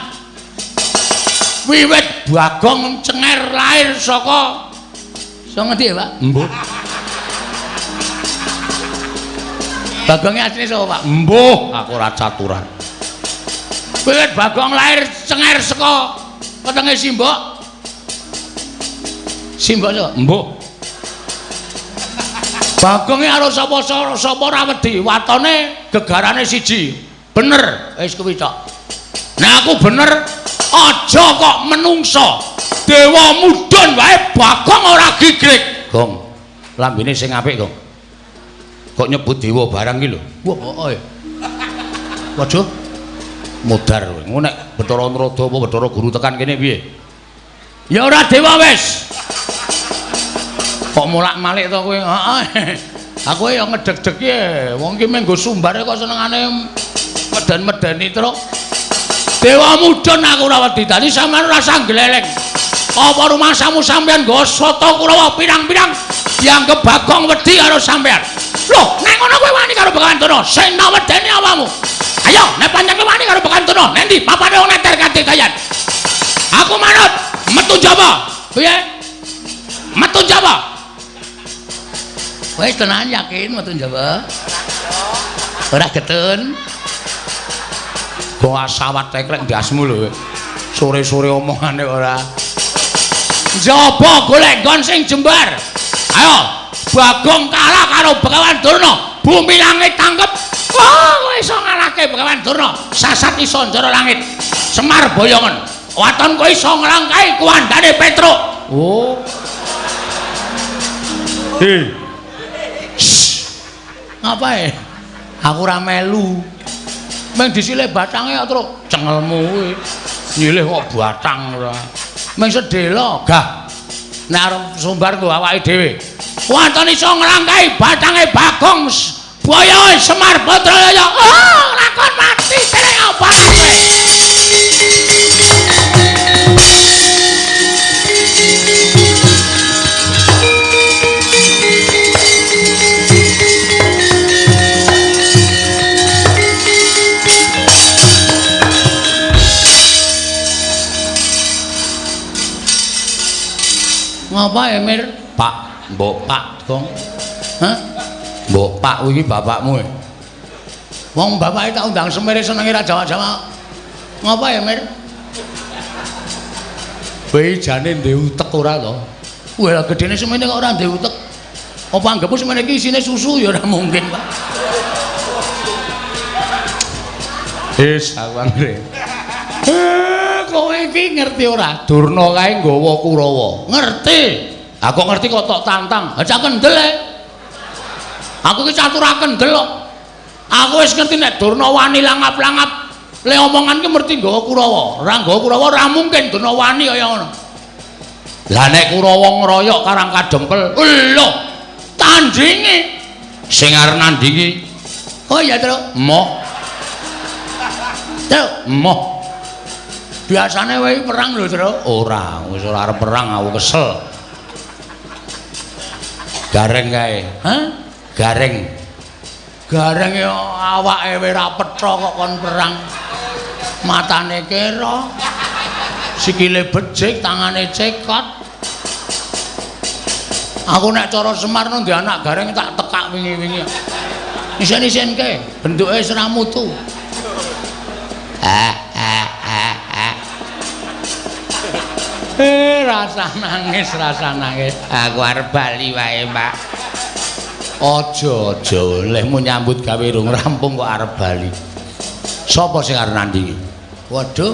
Wiwit Bagong cenger lahir saka saka ngendi ya, Pak? Mbuh. Bagongnya asline sapa, Pak? Mbuh, aku ora caturan. Wiwit Bagong lahir cenger saka wetenge Simbok. Simbok sapa? Mbuh. Bagonge karo sapa sapa ora wedi, watone gegarane siji. Bener, wis kuwi tok. Nek aku bener, aja kok menungso. Dewa mudhun wae Bagong ora gigrik. Gong, lambene sing apik, Gong. Kok nyebut dewa barang iki lho. Wah, heeh. Waduh. Modar kowe. Ngono nek Bathara Narada apa Bathara Guru tekan kene piye? Ya ora dewa wis. Kok molak-malik to kowe? Heeh. Aku ya ngedeg-deg e. Wong iki mung nggo sumbare kok senengane meden-medeni truk. Dewa mudhun aku ora wedi. Dadi sampeyan ora usah gleleng. Apa rumangsamu sampeyan nggo sata Kurawa pirang-pirang dianggep Bagong wedi karo sampeyan? Loh, nek ngono kowe wani karo Begawan Durna, sing tak wedeni awakmu. Ayo, nek pancen kowe wani karo Begawan Durna, nendi papane wong neter kadekayan. Aku manut, metu Jawa. Piye? Metu Jawa. Wis tenan yakin metu Jawa. Ora getun. Go asawat tekrek ndasmu lho. Sore-sore omongane ora. Njaba golek nggon sing jembar. Ayo, Bagong kalah karo Begawan Durna, bumi langit tangkep. Wah, kowe iso ngalahke Begawan Durna, sasat iso njara langit. Semar boyongen. Waton kowe iso nglangkahi kuwandane Petruk. Oh. He. Ngapae? Aku ora melu. Meng disilih batange kok, Truk. Cengelmu kuwi. Nyilih kok batang ora. Meng sedhela, gah. Nek arep sumbar nggo awake dhewe. Waton iso nglangkahi batange Bagong boyoe Semar Badraya. Oh, lakon mati dening apa kowe? Ngapa ya, Mir? Pak, mbok Pak, Gong. Hah? Mbok Pak kuwi bapakmu. Wong bapake tak undang semere senenge ra Jawa-Jawa. Ngapa ya, Mir? Kowe jane ndek utek ora to? Wah, gedene semene kok ora ndek utek. Apa anggepmu semene iki isine susu ya ora mungkin, Pak. Wis aku anggere. Kowe iki ngerti ora? Durna kae nggawa Kurawa. Ngerti. Aku ngerti kok tok tantang. Ha cak kendel e. Aku ki catur kendel kok. Aku wis ngerti nek Durna wani langap-langap. Le omongan ki mesti nggawa Kurawa. Ora nggawa Kurawa ora mungkin Durna wani kaya ngono. Lah nek Kurawa ngroyok Karang Kadempel, lho, tandinge sing arep nandingi. Oh iya, Truk. Emoh. Truk, emoh. Biasane wae perang lho, Truk. Ora, wis ora arep perang aku kesel. Gareng kae. Hah? Gareng. Gareng ya awake wis ora petha kok kon perang. Matane kera. Sikile becik, tangane cekot. Aku nek cara Semar ndek anak gareng tak tekak wingi-wingi. Isen-isenke, bentuke wis ora mutu. Rasa nangis, rasa nangis. Aku arep bali wae, Pak. Aja, aja, lehmu nyambut gawe rung rampung kok arep bali. Sapa sing arep nandingi? Waduh.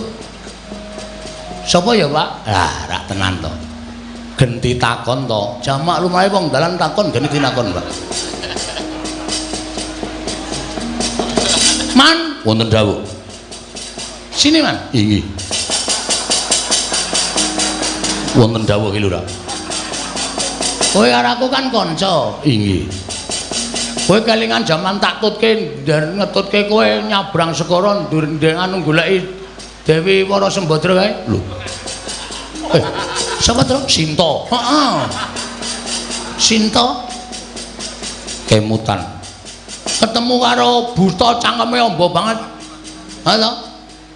Sapa ya, Pak? Lah, rak tenan to. Genti takon to. Jamak lumahe wong dalan takon genti tinakon, Pak. Man, wonten dawuh. Sini, Man. Inggih. Wonten dawuh ki Lurah. Kowe karo aku kan kanca. Inggih. Kowe kelingan jaman tak tutke ngetutke kowe nyabrang segara ndur anu goleki Dewi Wara Sembadra kae. Lho. Sapa to? Sinta. Heeh. Sinta kemutan. Ketemu karo buta cangkeme amba banget. Ha to?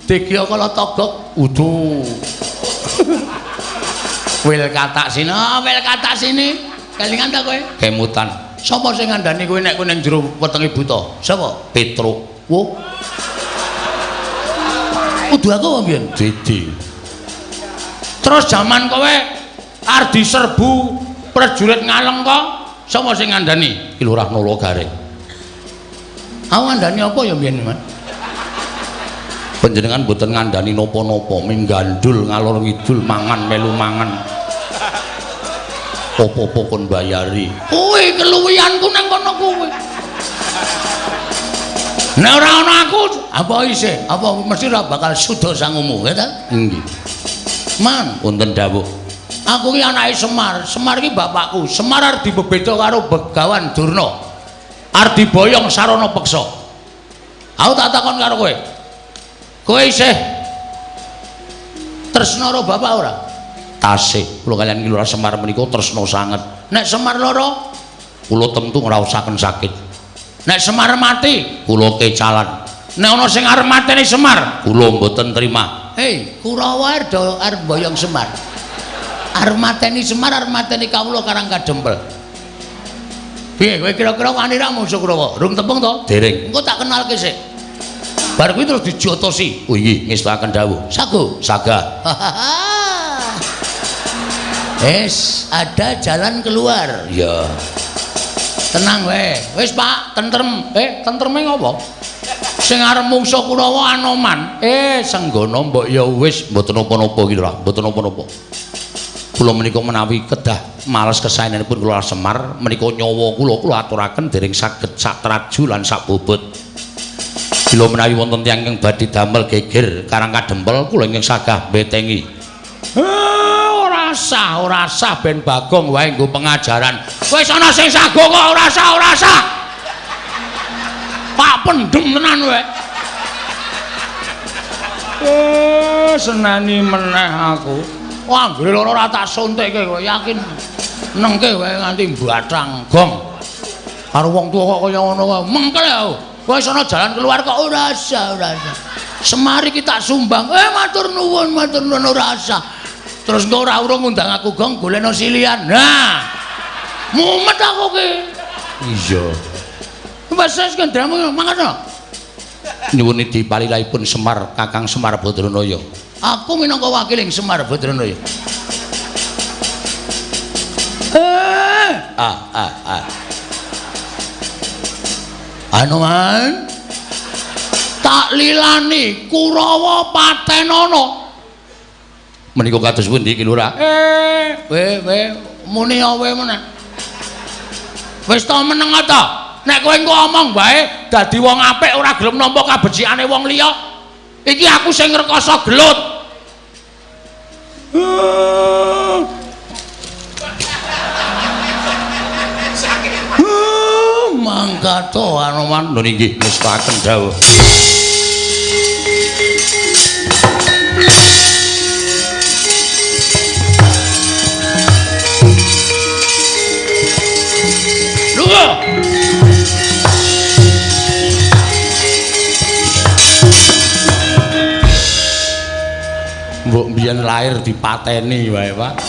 Degya kala togok. Udu. Wil katak sini, oh, wil katak sini. Kelingan ta kowe? Kemutan. Sapa sing ngandani kowe nek kowe ning jero wetenge buta? Sapa? Petruk. Wo. Kudu aku apa mbiyen? Didi. Terus jaman kowe arep diserbu prajurit Ngaleng kok, sapa sing ngandani? Ki Lurah Nala Gareng. Aku ngandani apa ya mbiyen, Mas? Panjenengan mboten ngandani napa-napa, ming gandul ngalor ngidul mangan melu mangan. Apa-apa kon bayari. Kuwi keluwihanku nang kono kuwi. Nek ora ana aku, apa isih? Apa mesti ora bakal suda sangumu, ya ta? Nggih. Man, wonten dawuh. Aku ki anake Semar. Semar ki bapakku. Semar arep dibebeda karo Begawan Durna. Arep diboyong sarana peksa. Aku tak takon karo kowe. Kowe isih tresna karo bapak ora? Tasih. Kula kaliyan Ki Lurah Semar menika tresna sanget. Nek Semar lara, kula tentu ngraosaken sakit. Nek Semar mati, kula kecalan. Nek ana sing arep mateni Semar, kula mboten trima. Hei, Kurawa arep mboyong Semar. Arep mateni Semar, arep mateni kawula Karang Kadempel. Piye kowe kira-kira wani ra musuh Kurawa? Rung tepung to? Dereng. Engko tak kenalke sik. Bar kuwi terus dijotosi. Oh inggih, ngestakaken dawuh. Sago, saga. Es, ada jalan keluar. Iya. Tenang wae. Wis, Pak, tentrem. Tentreme ngopo? Sing arep mungsuh Kurawa Anoman. Senggono mbok ya wis mboten napa-napa iki lho, mboten napa-napa. Kula menika menawi kedah males kesaenanipun kula Semar menika nyawa kula kula aturaken dereng saged sak traju lan sak bobot. Bila menawi wonten tiyang ingkang badhe damel geger Karang Kadempel kula ingkang sagah mbetengi. Ora sah, ora sah ben Bagong wae nggo pengajaran. Wis ana sing sago kok ora sah, ora sah. Pak pendem tenan kowe. Seneni meneh aku. Wah, anggere lara ora tak suntikke kowe yakin. Nengke wae nganti mbathang gong. Karo wong tuwa kok kaya ngono wae. Mengkel aku. Wis ana jalan keluar kok ora sah, ora sah. Semar iki tak sumbang. Matur nuwun, matur nuwun ora sah. Terus engko ora urung ngundang aku gong golekno silian. Nah. Mumet aku ki. Iya. Wes wis kendramu mangkat. Nyuwun idi palilahipun Semar Kakang Semar Badranaya. Aku minangka wakiling Semar Badranaya. Anoman tak lilani Kurawa patenana. Menika kados pundi Ki Lurah? We muni awe meneh. Wis to meneng ta? Nek kowe engko omong wae dadi wong apik ora gelem nampa kabecikane wong liya. Iki aku sing ngrekoso gelut. Mangkat to Anoman. Lho nggih ngestaken dawuh. Mbok mbiyen lahir dipateni wae, Pak.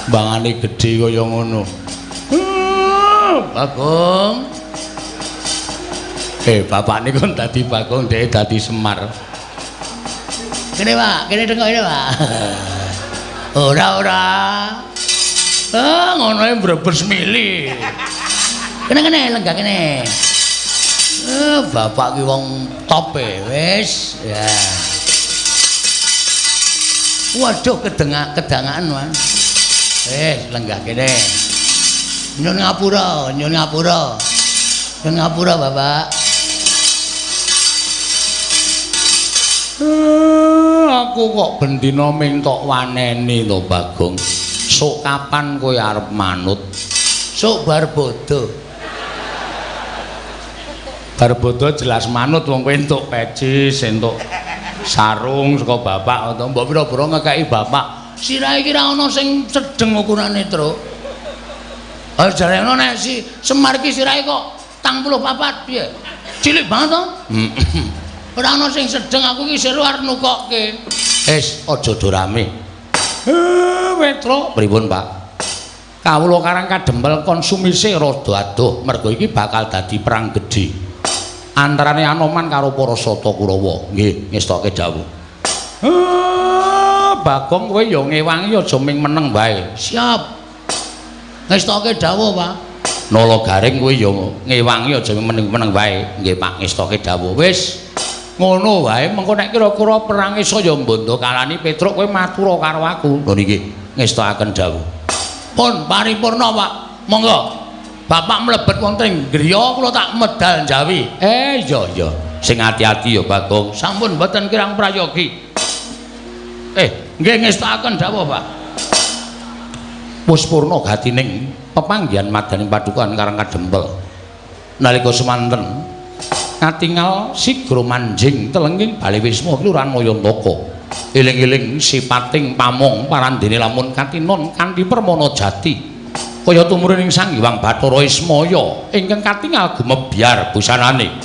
Bangane gedhe kaya ngono. Bagong. Bapakne kon dadi Bagong, dhek dadi Semar. Kene, Pak, kene tengok ini, Pak. Ora, ora. Ah, ngono ae brebes mili. Kene kene lenggah kene. Bapak ki wong top e, wis. Ya. Waduh kedangaan, Mas. Wis lenggah kene. Nyun ngapura, nyun ngapura. Nyun ngapura, Bapak. Aku kok bendina ming tok waneni to, Bagong. Sok kapan kowe arep manut? Sok bar bodho. Bar bodho jelas manut wong kowe entuk pecis, entuk sarung saka bapak atau mbok pira-pira ngekeki bapak. Sirahe iki ra ono sing sedeng ukurane, Truk. Ha jarene nek si Semar iki sirahe kok 84 piye? Cilik banget to? Ora ono sing sedeng, aku iki seru arep nukokke. Wis, aja do rame. Wetruk, pripun, Pak? Kawula Karang Kadempel konsumise rada adoh mergo iki bakal dadi perang gedhe antarane Anoman karo para Sata Kurawa. Nggih, ngestoke dawuh. Bagong kowe ya ngewangi aja ming meneng wae. Siap. Ngestoke dawuh, Pak. Nala Garing kowe ya ngewangi aja ming meneng wae. Nggih, Pak, ngestoke dawuh. Wis. Ngono wae, mengko nek kira-kira perange saya mbondo kalani Petruk kowe matura karo aku. Lho niki ngestokaken dawuh. Pun paripurna, Pak. Monggo. Bapak mlebet wonten ing griya kula tak medal njawi. Iya iya. Sing ati-ati ya, Bagong. Sampun mboten kirang prayogi. Nggih ngestokaken dawuh, Pak. Wis purna gatining pepanggihan madaning padukuhan Karang Kadempel. Nalika semanten katingal sigra manjing telenging Bale Wisma Kelurahan Mayantaka. Eling-eling sipating pamong parandene lamun katinon kanthi permana jati. Kaya tumurun ing Sang Hyang Bathara Ismaya ingkang katingal gumebyar busanane.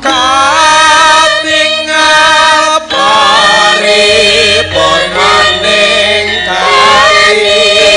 Katingal paripurnaning kali.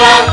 Bang.